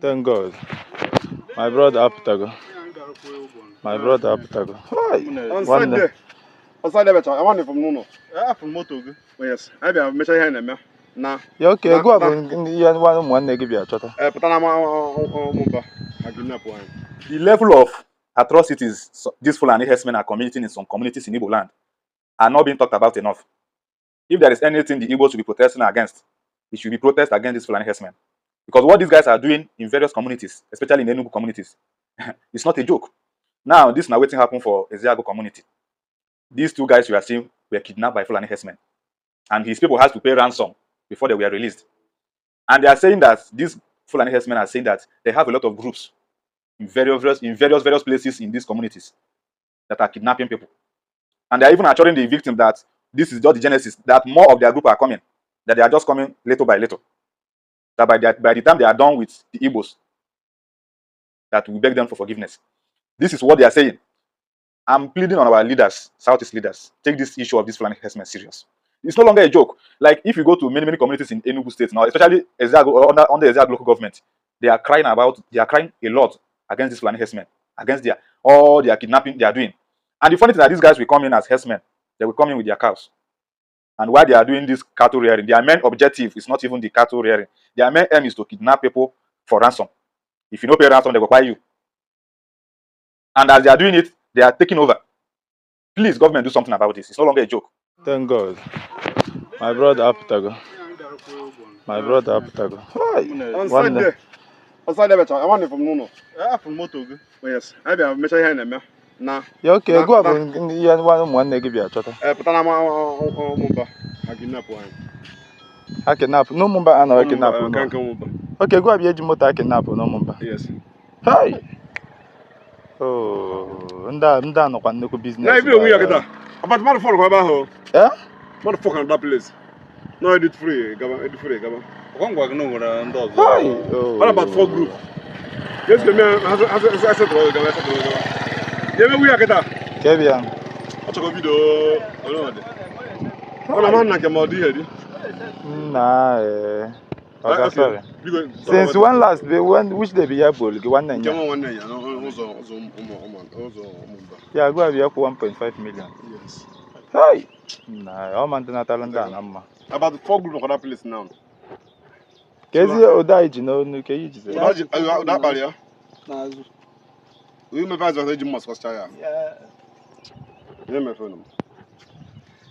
Thank God. My brother apụtago. My brother apụtago. Hi. On Nwanne. Sunday, on Sunday becha, I want it from n'ụlọ. Afụ moto gị. Oh, yes. Anyị bịara mechaa ihe anyị na-eme na Ya oke na ego a na bụ ihe nwa ụmụ nwanne gị bịa chọta. Pụta na ụmụmba ha kidnap anyị. The level of atrocities these Fulani herdsmen are committing in some communities in Igbo land are not being talked about enough. If there is anything the Igbos should be protesting against, it should be protest against these Fulani herdsmen. Because what these guys are doing in various communities, especially in Enugu communities, it's not a joke. Now, this now wetin happen for Ezeagu community. These two guys you are seeing were kidnapped by Fulani herdsmen. And his people has to pay ransom before they were released. And they are saying that these Fulani herdsmen are saying that they have a lot of groups in various places in these communities that are kidnapping people. And they are even assuring the victim that this is just the genesis, that more of their group are coming, that they are just coming little by little. That by the time they are done with the Igbos, that we beg them for forgiveness. This is what they are saying. I'm pleading on our leaders, Southeast leaders, take this issue of this Fulani herdsmen serious. It's no longer a joke. Like, if you go to many, many communities in Enugu State now, especially Ezeagu, or under Ezeagu local government, they are crying a lot against this Fulani herdsmen, against their all their kidnapping they are doing. And the funny thing that these guys will come in as herdsmen, they will come in with their cows. And while they are doing this cattle rearing, their main objective is not even the cattle rearing. Their main aim is to kidnap people for ransom. If you no pay ransom, they will buy you. And as they are doing it, they are taking over. Please, government, do something about this. It's no longer a joke. Thank God. My brother apụtago. My brother apụtago. Hi. On Nwanne. Sunday, on Sunday becha, I want it from n'ụlọ. Afụ moto gị. Oh, yes. Anyị bịara mechaa ihe anyị na-eme na Ya oke na ego a na bụ ihe nwa ụmụ nwanne gị bịa chọta. Pụta na ụmụmba ha kidnap anyị. Ha kidnap n'ụmụmba a nọrọ Ụmụmba kidnap nke nọ. nke ụmụmba. Oke ego a bịa eji moto a kidnap n'ụmụmba. Yes. Hi. Oh, ndị a nọkwa nnukwu Na business. ebi onwe ya kịta. About mmadụ fọrọ kwa ebe ahụ. Eh? Mmadụ fọrọ na that place. No, edit free gaba, edit free gaba. Ọkwa ngwa gị na o nwere ndị ọzọ. Hi. Oh. What about four group? Yes, me ha ha ha setụrụ gaba, setụrụ gaba. Ya emewu ya kịta. Ka bịa. Ọ chọrọ video ole ọ dị. Ọ na-ama nna nke ma ọ dị ihe dị. Nna eh. Oga, Okay. sorry. Biko. Since when last be when which day be ya bolu gị nwanne Nke nya? nwa nwanne ya n'ụzọ ụzọ ụmụ ụmụ ụzọ ụmụmba. Ya gwa bịa kwụ 1.5 million. Yes. Hi. Nna, ọ ma ndị natara ndị a na mma. About four group nọkwa that place now. Ka ezi ụda anyị ji n'onu ka iyi jize. Ụda ji ụda akpara ya. N'azụ. Onye mepe azụ eji mma sọscha ya. Ihe mefe nụ.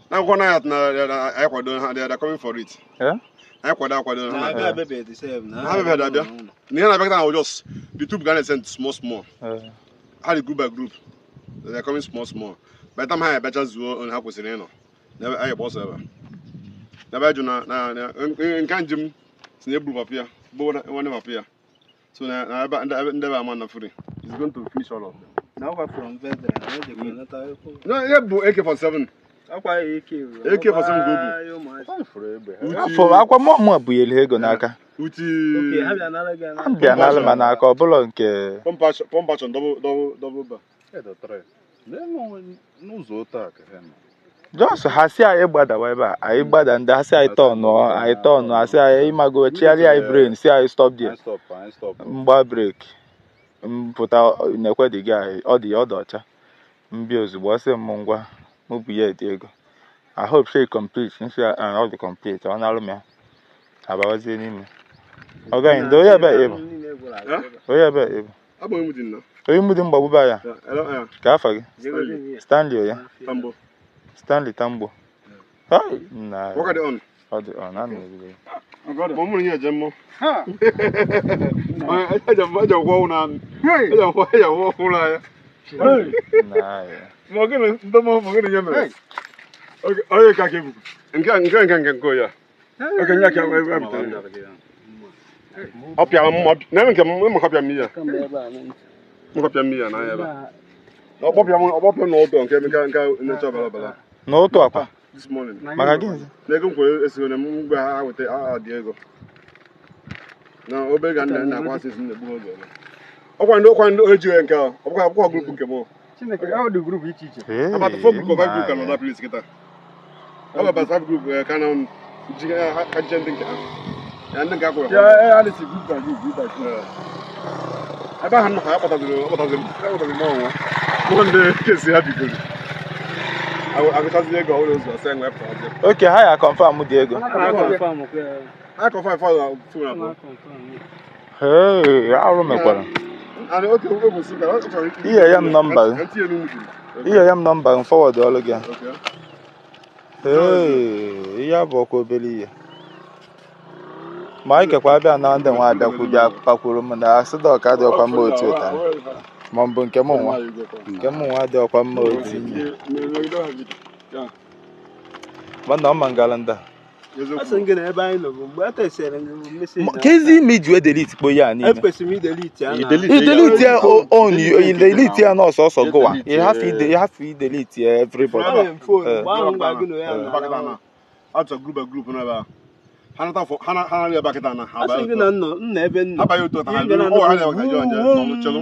Na akwụkwọ na ya na anyị kwado ha, they are coming for it. Eh? Anyị kwado akwado ha. Na-abịa abịabeghị sef na. Ha abịabeghị abịa. Na ihe na-abịa kịta na just the two ga na-send small small. Eh. Ha dị group by group. They are coming small small. By the time ha abịacha zuo onye ha kwesịrị ịnọ. N'ebe anyị gba ọsọ ebe a. N'ebe anyị jụ na nke njem si na egburu papa ya, bụ nwanne papa ya. So na ebe ndị ebe ama na free. He's going to finish all of them. Na ọkwa from veteran na ejekwa nata ekwu. No, ihe bụ AK47. Ọkwa AK. AK47 ka o bu. Afọ akwa mụ mụ bunyere ego n'aka. Uti Okay, ha bịa nara gị Ha bịa n'alụ ma n'aka ọ bụla nke pump action, pump action, double double double bar. N'ụzọ otu a ka ha nọ. Just ha si anyị gbadawa ebe a, anyị gbada, ndị ha si anyị tọnụọ, anyị tọnụọ, ha si anyị ịmago chigharịa anyị brain, si anyị stop there. Anyị stop, anyị stop. Mgba brake mpụta nekwe dị gị ọ dị ọcha mbịa ozugbo ọ sị m ngwa mụ bụ ya ede ego. I hope say complete nsị ọ dị complete, ọ na-alụ m ya abawazie n'ime. Ọga anyị ndị onye ebe ịbụ onye ebe ịbụ. Abụ onye mụ dị nna. Onye mụ dị mgbagbu ya. Ya, hello, ya. Ka afa gị? Stanley onye? Tambo. Stanley Tambo. Hai, nna. Work dị on. Ọ dị ọ na na-ebido. Ma mụ na ihe eje mmụọ. Eje m eje gwọ ụnụ anụ. Eje gwọ eje gwọ ụlọ ya. Nna ya. Ma gịnị ndị mụ ma gịnị ihe mere? Onye ka ka ebuku. Nke nke ya. Oke nye ka e butere. Ọ pịara m na nke m m kọpịa m ya. M kọpịa m ya na ebe. Ọ kpọpịa m ọ kpọpịa m n'ụtọ nke na-eche ọbara ọbara. N'ụtụ akwa. This morning. Maka gịnị? Na ego m kwere esigo na m mgbe ha weta ha dị ego. Na obere ga nna akwa asịsị na-egbu oge ole. Ọkwa ndị ejighị nke ahụ. Ọkwa akwụkwọ group nke m. Chineke, ọ dị group iche iche. Hey, About four group or five group ka nọ nna that place kịta. Ọ bụ about five group ka na ji ha ka ji ndị nke ha. Ya ndị nke akwụrụ. Ya ya adịsị group by group, group by group. Ebe ahụ nọ ka akpọtaziri akpọtaziri akpọtaziri m ọnwa. Mụ ndị kesi ha bigoro. Agụchazi ego ọhụrụ ụzọ sị enwe pụtazi. Okay, ha ya confirm dị ego. Ha confirm kwa ya. Ha confirm fọ na phone Ha abụọ. confirm. Hey, arụ mekwara. And okay, o bụ sị ka ọ chọrọ Ihe ya m nọmba gị. Ntinye n'ugwu. Ihe ya m nọmba m forward ọlụ gị. Okay. Hey, ihe a bụ ọkwa obere ihe. Ma anyị kekwa abịa na ndị nwa abịakwu bịa pakwuru m na asịdọka dị ọkwa mma otu ụta. Ma ọ bụ nke m nwa. Nke m nwa dị ọkwa mma otu. Mana ọ ma ngalanda. A sị m gị na ebe anyị nọ bụ mgbe a tesere m message. Ka ezi ime iji wee delete kpo ya niile. Ekwesịrị m idelete ya na. I delete ya on you delete ya n'ọsọsọ gụwa. You have to you have to delete ya everybody. Enwere m phone Eh. mgbe ahụ m gwa gị na ya na. Achọ group by group n'ebe a. Ha nata fọ ha na ha na ebe kịta na ha A sị gị na nnọ nna ebe nnọ. Ha banye otu ọta ha Ihe ga na ọ ha na-ebe ka jọọ nje nọ n'chelu.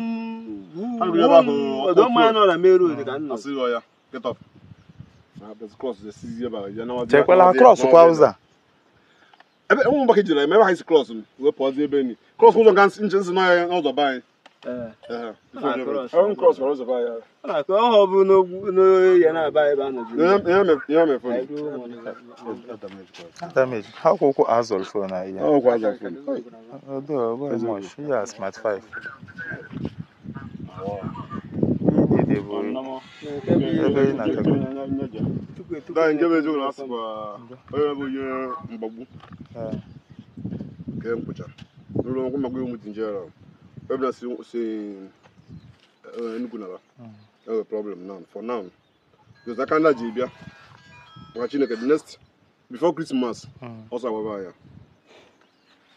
Ha ruru ebe ahụ, Ọdọ mmanya nọ na main road ka nnọ. Asị ya get up. Na bes cross the sizi ebe a ya na Chekwala cross kwa ụzọ a. Ebe ụmụ mgbakọ jere eme ebe ha isi cross m wee pụọzi ebe ni. Cross ụzọ nga nche nsị nọ ya n'ụzọ be anyị. Ee. Ehe. Na cross. Ọrụ cross kwara ụzọ be anyị. Ọ na-akụ ọha ọ bụ n'ogwu n'oye na-aba ebe a nọ juru. Ihe ihe ihe mefe. Anyị ruo ụmụ na- Damage. Ha kwụ ụkwụ azụrụ phone a ihe. Ọ kwa azụ phone. Although, very much. Yeah, smart 5. Ihe dị bụ ebe ị na-achọ. Tupu etupu Daa nke bụ eziokwu na asịkwa onye bụ onye mgbagbu Eh, nke nkwụcha. Ruru nkwụ mgbagbu ụmụ tinjere. Ebe na si si Enugu nara. Enwe problem now for now. Because aka ndị a ji bịa. Maka Chineke the next before Christmas ọsọ agbaba ya.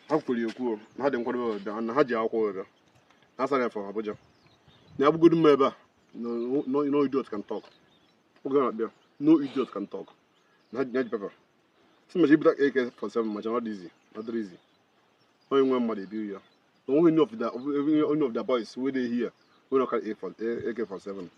Ha kwuru ya ekwu o, na ha dị nkwadobe wee bịa na ha ji akwụkwọ wee bịa. Na asara ya from Abuja. Na abụgodu mma ebe a no no no idiot can talk. Oge a na-abịa no idiot can talk. Na ha ji na ji paper. Si machi ibute AK47 macha not easy, not easy. Onye nwe mmadụ ebiru ya. Onwe any of the any of the boys wey dey here wey no carry AK47.